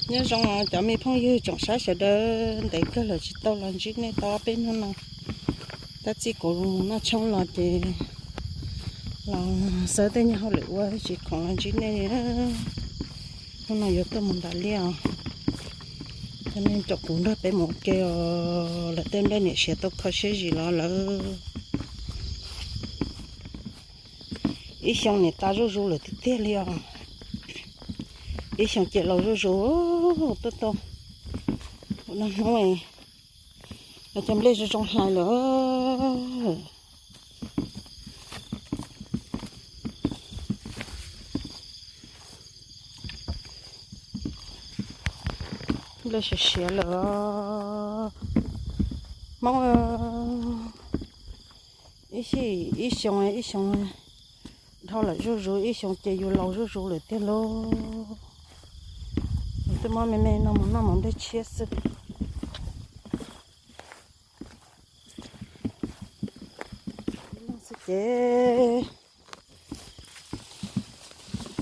Nyob zoo cov me phooj ywg tsoom saib sawv daws, ntev kawg lawm tsis tau los ntsib nej tau peb hnub no. Tab txij kuv noj tshoob los ces los xav tej nyuag hauj lwm ua tsis khoom los ntsib nej li. Hnub no yuav tuaj mus nram liaj os, coj nej caum kuv nrog peb mus ua ke os. Lawv tej nplej niam siav tau kho siab zim los lawm. Ib xyoo niam tas zuj zus lawm tiag tiag li os. Ib xyoo ces laus zuj zus tuaj tau. Hnub no hnub es cov nplej zoo zoo hlais lawm. Nplej siav siav lawm. Hmoob ib xyoo ib xyoo dhau lawm zuj zus, ib xyoo ces yus laus zuj zus lawm tiag lauj. Yus twb muab me me no mus noj mov nplej tshiab xwb. Xwb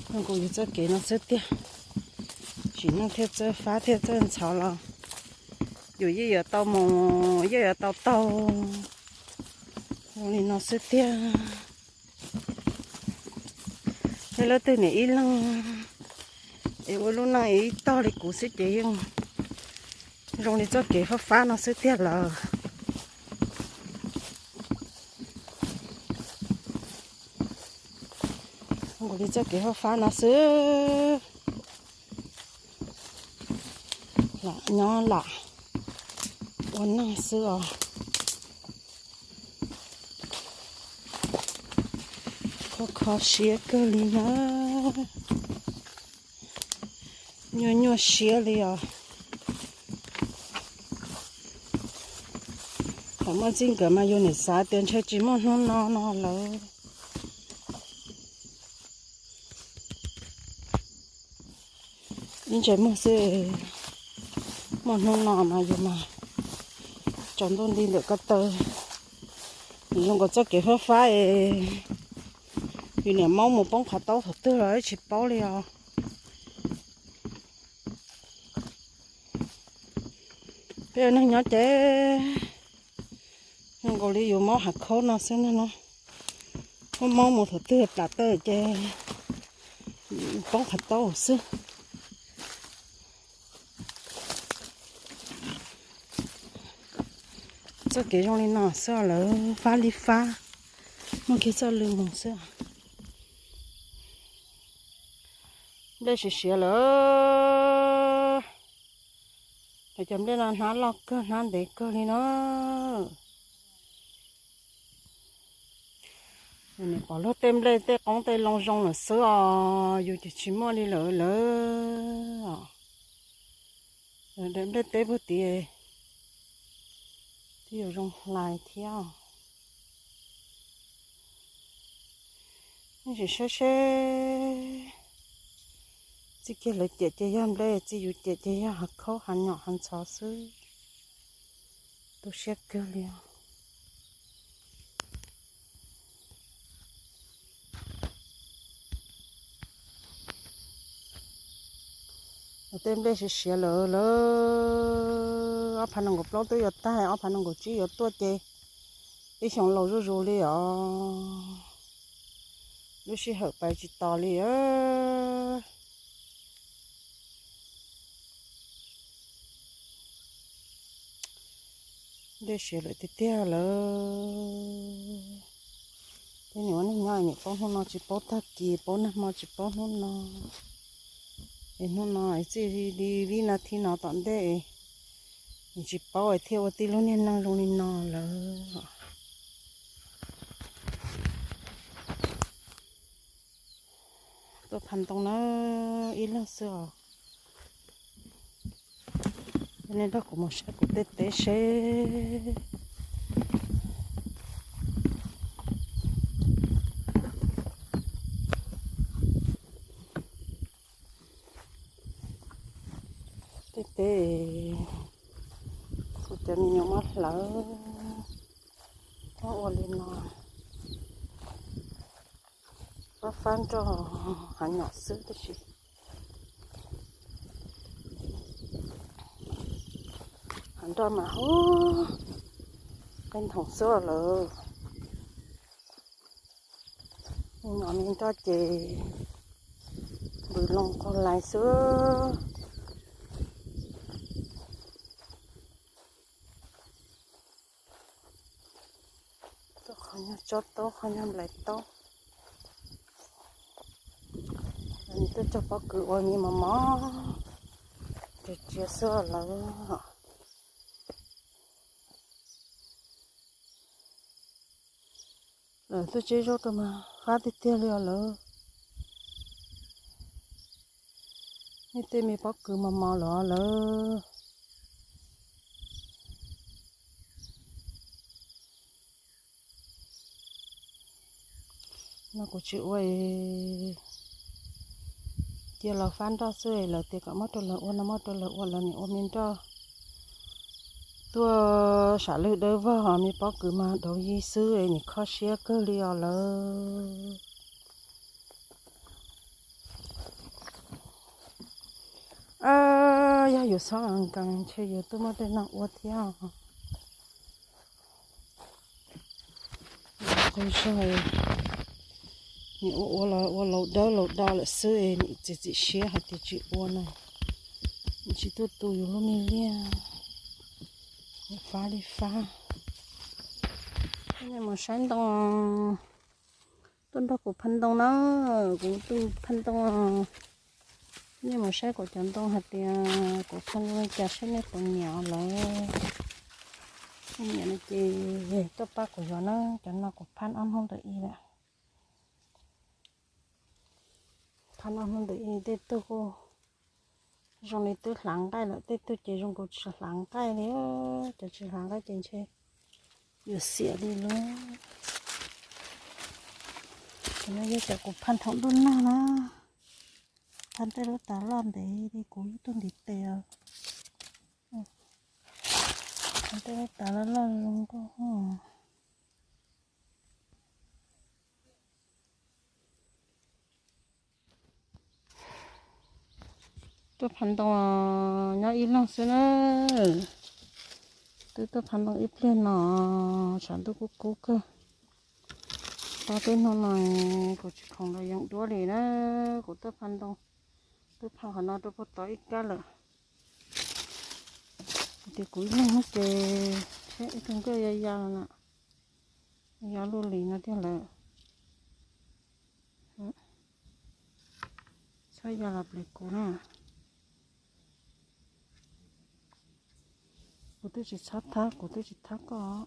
ces nkuj yus txoj kev no xwb tiag. Tsim nyog thiaj txawj fab thiaj txawj ntxhov los yus yeej yuav tau mus, yeej yuav tau taug zoo li no xwb tiag. Yog leej twg niam ib leeg es ua lub neej ib tog li kuv xwb ces yeej zoo li txoj kev fab fab no xwb tiag lawm. Zoo li txoj kev fab fab no xwb. Lam nyob lam ua neej xwb os. Kho kho siab kawg li na. Nyuaj nyuaj siab li os. Thaum muaj txij nkawm mas yus niam xav tias ntshe tsis muaj hnub no no lawm. Ib ntsais muag xwb, muaj hnub no mas yus mas tsaus ntuj nti ntawm ko taw. Zoo nkaus txoj kev fab fab es yus niam maub mus poob qhov taub thaum twg los tsis paub li os. Peb ua neeg nyob ces zoo nkaus li yus maub hav khaub no xwb no. Muab maub mus thaum twg plam tawm ces poob qhov taub xwb. Txoj kev zoo li no xwb lawm, fab li fab, muaj kiag txoj lw mus xwb. Nplej siav siav lawm, cov nplej no hnab loj kawg, hnab ntev kawg li na. Nim pom luag tej nplej tej qoob tej loo zoo lawm xwb os, yus ces tsis muaj li lawm lawm. Daim nplej teb puag tid twb yuav zoo hlais thiab. Nej sim saib seb, txij kiag lawv ciam ces yog nplej, txij yus ciam ces yog hav khaub hav nyom hav ntxhov xwb. Tu siab kawg li os. Tej nplej siav siav lawm lawm, ob phav nees nkaum plaub twb yuav tag, ob phav nees nkaum tsib yuav tuaj ces ib xyoo laus zuj zus li os. Lub sij hawm pais tsis tos li. Nplej siav lawm tiag tiag lawm. Tej niam ua neeg nyob niam paub hnub no tsis paub tag kis, paub nag hmo tsis paub hnub no. Es hnub no txij li vib nas this no tom ntej, tsis paub thiaj ua tib lub niag neej zoo li no lawm. Tuaj phaj ntoo na, ib leeg xwb os. Nej nrog kuv mus saib kuv tej teb seb. Tej teb kuv cov me nyuam muab hlawv, muab ua li no. Fab fab nroj hav nyom xwb tab sis Nroj mas hu, qee nthoom xwb lawm. Me nyuam me nroj ces npws loo qaug lais xwb. Tuaj qhov nyuag tsob taub qhov nyuag nplais taub. Lawv tuaj cog pob kws ua me mos mos, tsiav tsiav xwb lawm. Lawv tuaj tseb zaub rau mas qab tiag tiag li os lawm. Nej tej me pob kws mos mos los lawm. No kuv tsis ua, cia los fab nroj xwb, lawv tias kom muab rau lawv ua no muab rau lawv ua, lawv nim ua me nroj. Tuaj sam lwj dawb vog, me pob kws mas dauv yig xwb, nim kho siab kawg li os lawm. Yog yus txhob nkees ntshe yus tuaj muaj tej no ua thiab. Qhov zog, nim ua ua los ua laus dawb laus do lawm xwb, nim txiav txim siab hais tias tsis ua no, nim tsis tuaj tu yus lub me liaj, nim fab li fab. Nej mus saib ntoo, tuaj nrog kuv phaj ntoo na, kuv tuaj phaj ntoo. Nej mus saib kuv cov ntoo hais tias kuv phaj zoo li cas saib nej puas nyiam lawm. Nej nyiam no ces tuaj pab kuv yuav na, cov no kuv phaj ob hnub ntawm ib lawm. Phaj ob hnub ntawm ib, tej tug kuj zoo li twb hlav nqaij lawm, tej tug ces zoo nkaus tsis hlav nqaij li. Cov tsis hlav nqaij ces ntshe yuav xiam li lawm. Cov no yog cov kuv phaj thaum ntuj nag na, phaj tej lub tav loj ntev li kuv ib tug ntiv tes. Phaj tej lub tav loj loj zoo nkauj. Tuaj phaj ntoo nyob ib leeg xwb na. Twb tuaj phaj ntoo ib pliag no, tshav ntuj kub kub kawg. Tau tej hnub no kuv tsis khoom los yeem duab li na, kuv tuaj phaj ntoo, tuaj phaj qhov no rau puag tod ib kab lawm. Tias kuv ib leeg ces ib tug nkauj ya ya no, ya luj li no tiag lawm. Txhob ya los plis kuv na. Kuv twb tsis txhob thab, kuv twb tsis thab koj.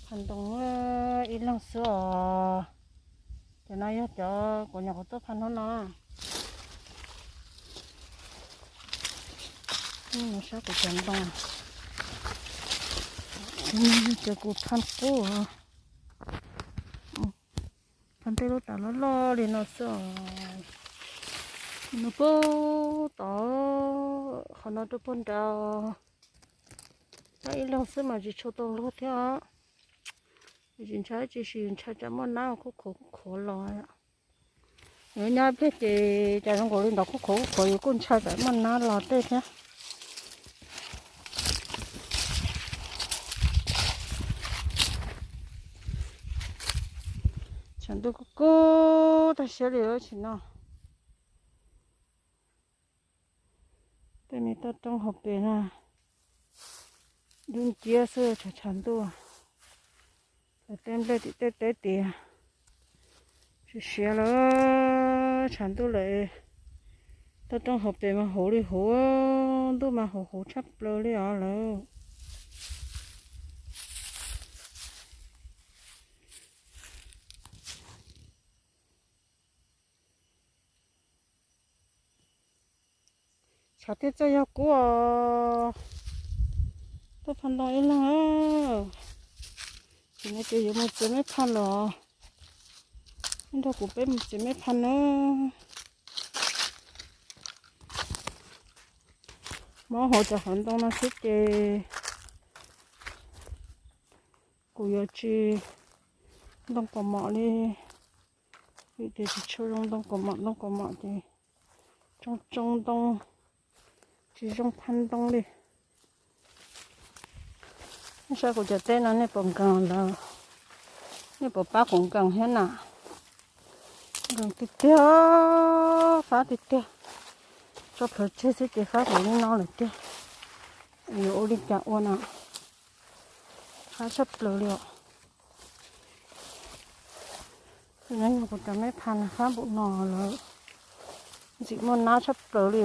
Phaj ntoo ib leeg xwb os. Cov no yog cov kuv nyuam qhuav tuaj phaj hnub no. Mus saib kuv cov ntoo. Cov kuv phaj qub. Phaj tej lub tas loj loj li no xwb os. Nws puag tod, qhov no rau puag nrad. Tab ib leeg xwb mas tsis tshua tau luag thiab. Tsis ntshai tsis, ntshai tsam muaj nab khuj khuav khuj khuav los. Nyob ib pliag ces cas zoo nkaus li ntov khuj khuav khuj khuav, yus kuj ntshai tsam muaj nab los tej thiab. Tshav ntuj kub kub tag siab li tab sis no. Tej me toj roob hauv pes na, dub nciab xwb, tshav tshav ntuj. Tej nplej tim tej teb tias siav siav lawm, tshav ntuj lawm. Toj roob hauv pes mas huv li huv, ntuj mas huv huv tshaj plaws li os lawm. Tshav thiaj txawj yog kub os. Tuaj phaj ntoo ib leeg, tsis no ces yuav mus txiav me phaj los. Nrog kuv peb mus txiav me phaj na. Mob hauv cov qhov ntoo no xwb ces kuv yuav tsis ntoo pom mom li. Tias tsis tshua zoo ntoo kaus mom, ntoo kaus mom ces tsoo tsoo ntoo, tsis zoo phaj ntoo li. Nej saib kuv cov teb no nej puas nkees lawm? Nej puas pab kuv nkees thiab na? Nkees tiag tiag, fab tiag tiag. Tso plhuav tseg xwb ces fab npaum li no lawm tiag. Yuav ua li cas ua na? Fab tshaj plaws li os. Nyob kuv cov me phaj na fab npaum no lawm, ntxim muaj nab tshaj plaws li.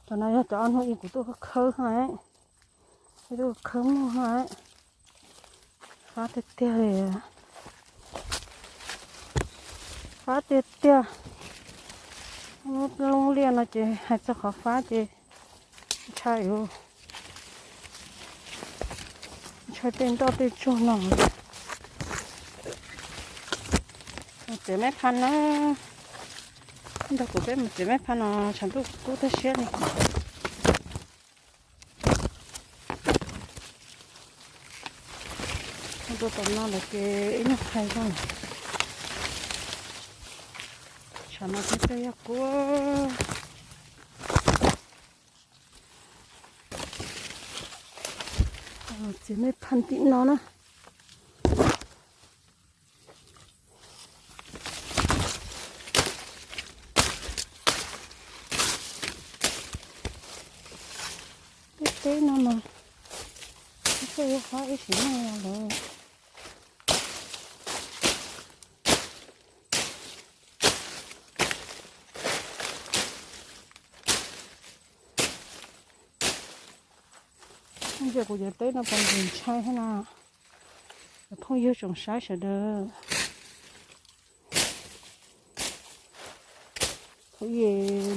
Cov no yog cov ob hnub ib kuv tuaj khawb, khawb no, ib tuaj khawb muag no. Fab tiag tiag li, fab tiag tiag. Lub lub liaj no ces hais txog qhov fab ces ntshai, ntshai tej nroj tej tsuag no. Mus txiav me phaj na, nrog kuv peb mus txiav me phaj no, tshav ntuj kub tag siab li. Ua rau tom no lawm ces ib nyuag qhais zog. Tshav no thiaj yog kub. Txiav me phaj tim no na. Tej teb no mas, tej yuav qab ib sim neej los lawm. Ntsia kuv cov teb no puas ntshai thiab na, cov phooj ywg tsoom saib sawv daws. Thaum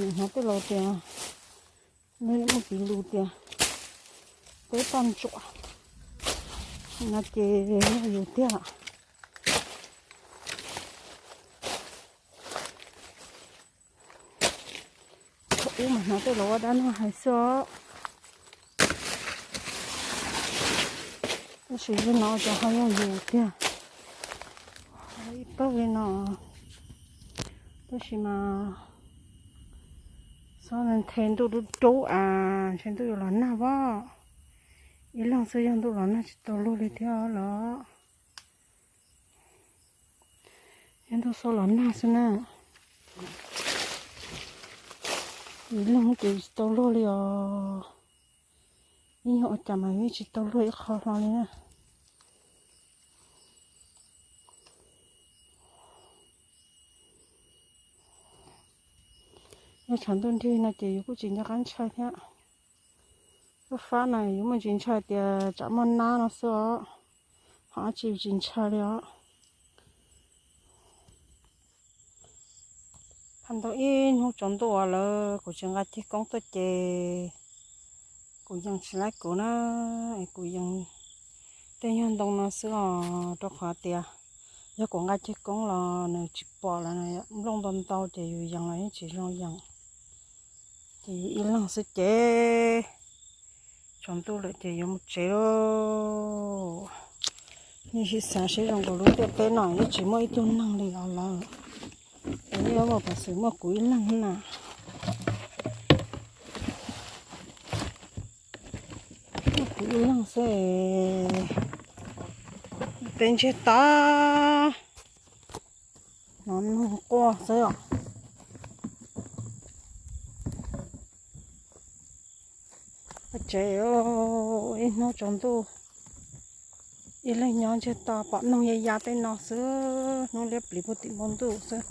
ub hnov tej laus tias, muaj kev lus tias teb poj ntsuam no ces yog yus tiag. Thaum ub mas hnov tej laus ua dab neeg hais xwb os. Tab sis zaum no ces ho yog yus tiag. Ib pawg li no, tab sis mas txhob nthe ntuj dub dub as, ntshe ntuj yuav los nag as. Ib leeg xwb yog ntuj los nag tsis tau luag li thiab los? Yog ntuj xav los nag xwb na. Ib leeg ces tsis tau luag li os. Ib nyuag ua cas mas yeej tsis tau luag ib qho hlo li na. Yog tshav ntuj nrig no ces yus kuj tsis nco qab ntshai thiab. Lub fab no yus muaj tsis ntshai tias tsam muaj nab no xwb os, ho dab tsi tsis ntshai li os. Thaum ntawd ib hnub tsaus ntuj lawm kuv tsis nqa ceg koob tuaj ces kuv yees tsis laib kuv na, es kuv yees tej nyuag ntoo no xwb os, rau qhov tias yog kuv nqa ceg koob los nws tsis pom lawm, nplooj ntau ntau ces yus yees los yeej tsis zoo yees. Ces yus ib leeg xwb ces tsaus ntuj lawm ces yuav mus tsev lauj. Nej sim xav seb zoo nkaus lub ntiaj teb no yeej tsis muaj ib tug neeg li os lawm. Es yeej yuav mus pov xwm muaj kuv ib leeg na. Muaj kuv ib leeg xwb, peb ntsiag to hnov noog quaj xwb os. Tsev ib hnub tsaus ntuj, ib leeg nyob ntsiag to pom noog ya ya tej no xwb, hnub liab pliv puag tim npoo ntuj xwb.